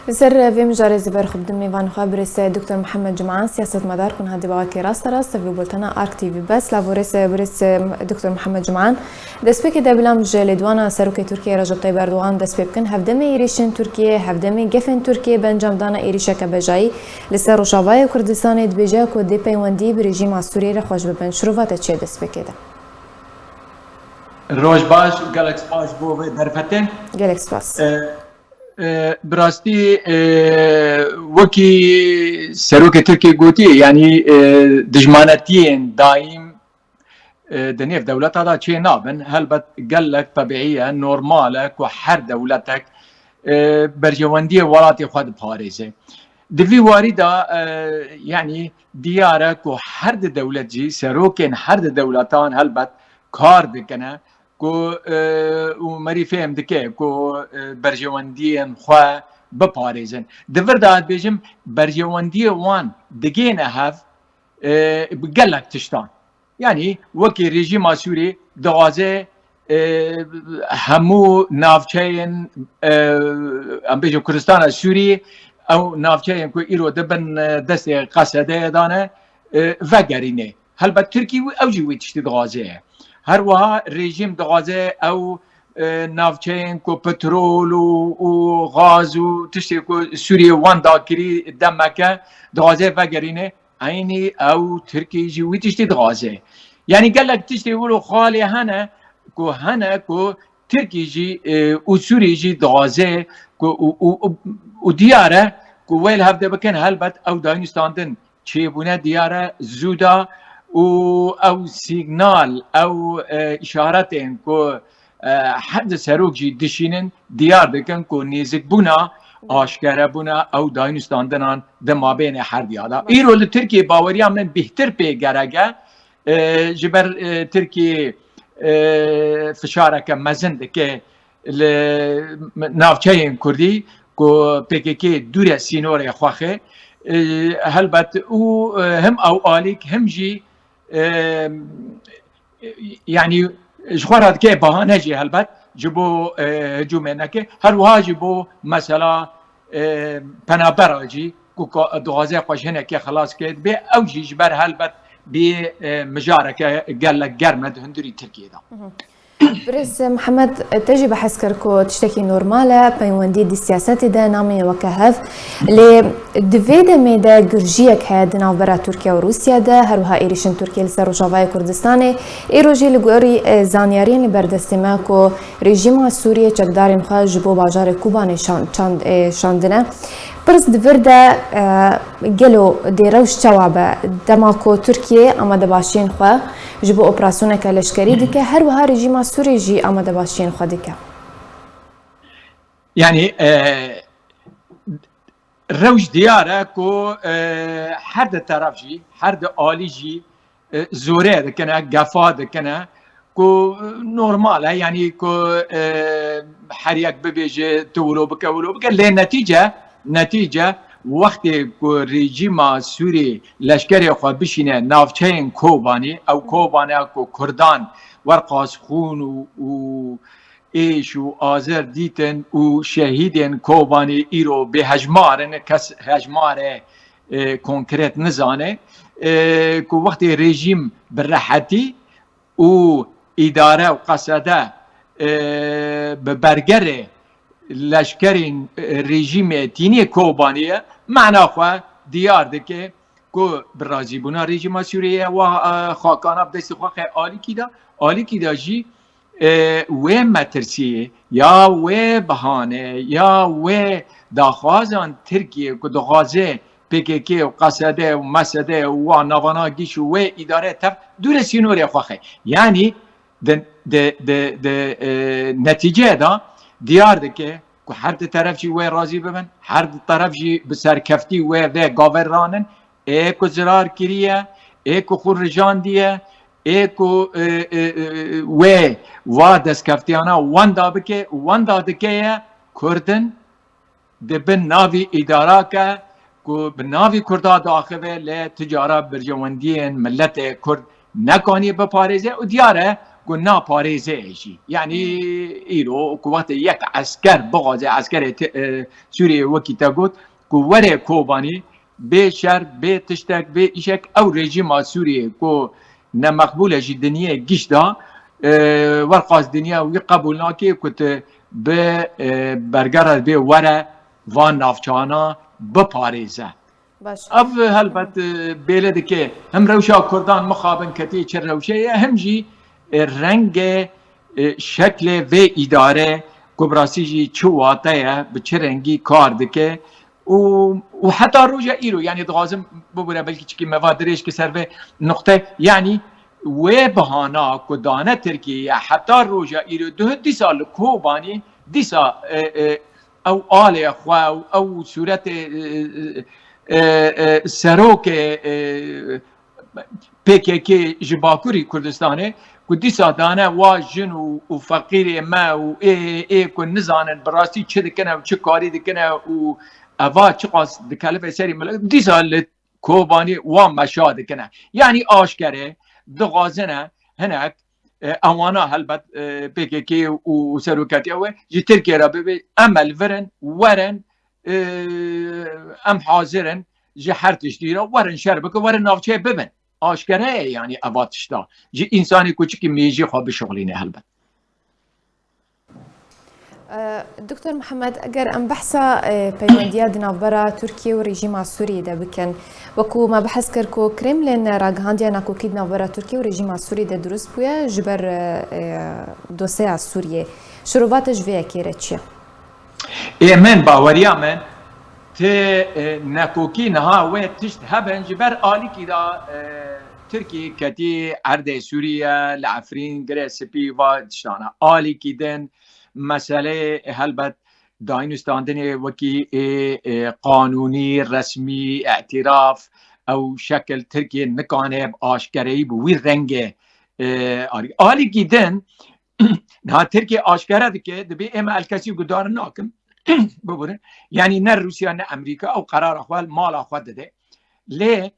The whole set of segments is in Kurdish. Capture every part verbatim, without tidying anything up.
Li ser vê mijarê zî ber xwe bidim mêvanê xwe birêz Doktor Mihemed Cum'an, siyasetmedar ku niha di bawekê rasterast vê bultena Ark T V bes. Lavorês birêz Doktor Mihemed Cum'an. Destpêkê de bila em ji lêdwana Serokê Tirkiyê Recep Tayyip Erdogan dest pê bikin. Hevdemê êrîşên Tirkiyê, hevdemê gefên Tirkiyê bi encamdana êrîşeke bejayî li ser Rojavayê Kurdistanê dibêje ku dê peywendî bi rejîma Sûriyê re xweş bibin. Şirova te çi ye destpêkê de? Roj baş, gelek spas bo vê derfetê. Gelek spas. E, e, bi rastî, e, wekî Serokê Tirkiyê gotiye, yanî, e, dijmanetiyên daîm, e, di nêv dewleta de çê nabin. Helbet gelek tebîî ye, normal e ku her dewletek, e, berjewendiyê welatê xwe diparêze. Di vî warî de, e, yanî diyar e ku her di dewlet jî, serokên her di dewletan helbet kar dikine ku, e, û merî fêm dike ku, e, berjewendiyên xwe biparêzin. Di vir de ez dibêjim, berjewendiyê wan digêne hev, e, bi gelek tiştan. Yanî wekî rejîma Sûrî dixwaze, e, hemû navçeyên, e, em bêjin Kurdistana Sûrî, ew navçeyên ku îro di bin, e, destê Qesedeyê de ne, e, vegerîne. Helbet Tirkî wî, ew jî wî tiştî dixwaze. Her wiha rejîm dixwaze ew, e, navçeyên ku petrol û, û gaz û tiştê ku Sûriyê wan dakirî demeke dixwaze vegerîne. Eynî ew Tirkî jî wî tiştî dixwaze. Yanî gelek tiştê wilo xalê hene ku hene ku Tirkî jî, e, û Sûrî jî dixwaze ku û, û, û, û diyar e ku wê li hevde bikin, helbet ew dayînustandin çêbûne diyar e, zû da û ew sîgnal, ew, e, îşaretên ku, e, her di serok jî dişînin, diyar dikin ku nêzikbûna, aşkerebûna ew dayînustandinan di mabênê her diya de. Îro li Tirkiyê baweriya min bêhtir pê gerek e, e, ji ber, e, Tirkiyê, e, fişareke mezin dike li navçeyên Kurdî ku P K K dûre sînorê xwe xe, e, helbet û, e, him ew alîk him jî, e, yanî ji xwe re dike bahane jî helbet ji bo, e, hicûmê neke. Her wiha jî bo mesela, e, penabera jî ku ka-, dixwaze xwe ji hinekê xilas ke, dibê ew jî ji ber helbet bê, e, mijareke gelek germ e di hundirî Tirkiyê de. Birêz Mihemed, te jî behs kir ku tiştekî normal e, peywendî di siyasetê de nameyê weke hev. Lê di vê demê de girjiyek heye di navbera Tirkiye û Rûsya de, her wiha êrîşên Tirkiye li ser Rojavayê Kurdistanê. Îro jî li gorî, e, zanyariyên li ber destê me ku rejîma Sûriyê çekdarên xwe ji bo bajarê Kobanê şan-, çand-, e, şandine. Pirs di vir de, e, gelo dê rewş çawa be? Dema ku Tirkiye amadebaşiyên xwe ji bo operasyoneke leşkerî dike, her wiha rejîma Sûrî jî amadebaşiyên xwe dike. Yanî, e, rewş diyar e ku, e, her di teref jî, her di alî jî, e, zore dikine, gefa dikine, ku normal e, yanî ku, e, her yek bibêje tu wilo bike, wilo bike, lê netîce, netîce wextê ku rejîma Sûrî leşkerê xwe bişîne navçeyên Kobanî, ew Kobane ku Kurdan werqas xûn û, û êş û azer dîtin û şehîdên Kobanî îro bêhejmar in, kes hejmarê, e, konkret nizane, e, ku wextê rejîm bi rehetî û îdare û qesede, e, bi bergerê leşkerên, e, rejîmê tînê Kobanî ye, mana xwe diyar dike ku bi razîbûna rejîma Sûriyê ye, wa, e, xakana bi destê xwe xe alîkî de, alîkî de jî, e, wê metirsiyê ya wê bihane ya wê daxwazan Tirkiye ku dixwaze P K K û Qesede û Mesede û wa navana giş û wê îdare tev dûre sînorê xwe xe. Yanî di, di, di, di, e, netîceyê de diyar dike ku her di teref jî wê razî bibin, her di teref jî bi serkeftî wê vê gavê ranin, ê ku zirar kiriye, ê ku xwe rijandiye, ê ku, e, e, e, wê va destkeftiyana wenda bike û wenda dike ye Kurdin di bin navî îdara ke ku bi navî Kurda diaxive lê ti cara berjewendiyên miletê Kurd nekanî biparêze û diyar e ku naparêze jî. Yanî îro ku wextê yek esker bixwaze, eskerê te-, e, Sûriyê wekî te got, ku were Kobanî, bê şer, bê tiştek, bê îşek, ew rejîma Sûriyê ku nemeqbûl e ji dinyê giş da, e, werqas dinya wî qebûl nake ku tu bi, e, bergara bê were van navçana biparêze. Baş. Ev helbet, e, bêle dike him rewşa Kurdan mixabin ketê çi rewşe ye, him jî, e, renge, e, şeklê vê îdare ku bi rastî jî çi wate ye, bi çi rengî kar dike û, û heta roja îro, yanî dixwazim bibûre belkî çikî me va dirêj ki ser vê nuqte, yanî wê bihana ku dane Tirkiyeye heta roja îro duh dîsa li Kobanî dîsa, e, e, ew alê xwe û ew sûretê, e, e, e, e, serokê, e, P K K ji Bakurî Kurdistanê ku dîsa dane wa jin û, û feqîrê me û ê, ê ku nizanin bi rastî çi dikine û çi karî dikine û eva çiqas dikelifê serî milet, dîsa li Kobanî wan meşa dikine. Yanî aşkere dixwazine hinek, e, ewana helbet, e, P K K û, û serokatiya wê ji Tirkiye re bibe, em li vir in, werin, e, em hazir in ji her tiştî re, werin şer bikin, werin navçeyê bibin. Aşkere ye yanî eva tişta. Ji însanê ku çikî mêjî xwe bişuxlîne helbet. Doktor Mihemed, eger em behsa, e, peywendiya di navbera Tirkiye û rejîma Sûriyê de bikin, wekû me behs kir ku Kremlin ragihandiya nakokî di navbera Tirkiye û rejîma Sûriyê de dirust bûye ji ber, e, e, dosyeya Sûriyê. Şirova te ji vê yekê re çi ye? Ê min, baweriya min, ti, e, nakokî niha wê tişt hebin ji ber alîkî de, e, Tirkî ketî erdê Sûriye, li Efrîn, Girê Spî, va tiştana. Alîkî din, meseleyê helbet dayînûstandinê wekî ê, ê, qanûnî, resmî, îtiraf, ew şekil Tirkiye nikane bi aşkereyî bi wî rengê, e, arî-, alîkî din, niha Tirkiye aşkere dike, dibê ê me el kesî guhdar nakim, bibirin. Yanî ne Rûsya ne Amerîka ew qerara xwe li mala xwe dide. Lê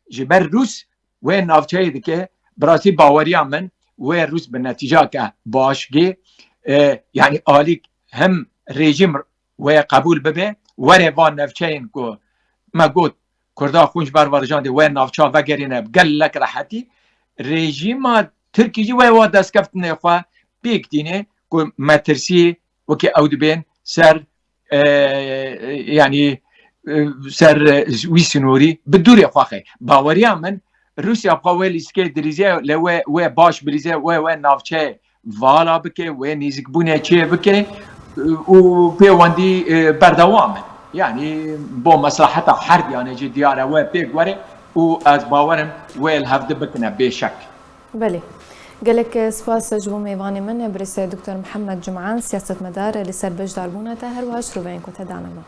ji ber Rûs wê navçeyê dike, bi rastî baweriya min wê Rûs bi netîcake baş gê, e, yanî alîk him rejîm wê qebûl bibe, were van navçeyên ku me got Kurda xwe ji ber ve rijandê wê navça vegerîne bi gelek rehetî, rejîma Tirkî jî wê wa destkeftinê xwe pêk tîne ku metirsî wekî ew dibên ser, e, yanî, e, ser, e, wî sînorî bi dûrê xwe xe. Baweriya min Rûsya xwe wê lîstikê dirîze, lê wê, wê baş birîze, wê, wê navçeyê vala bike, wê nêzîkbûnê çê bike, e, û pêwendî, e, berdewam in. Yanî bo meslaheta her diyanê jî diyar e, wê pêk were û ez bawerim wê li hevdi bikine bêşek. Belê. Gelek spas ji bo mêvanê min, birêz Doktor Mihemed Cum'an, siyasetmedar, li ser beşdarbûna te, her wiha şiroveyên ku te dane me.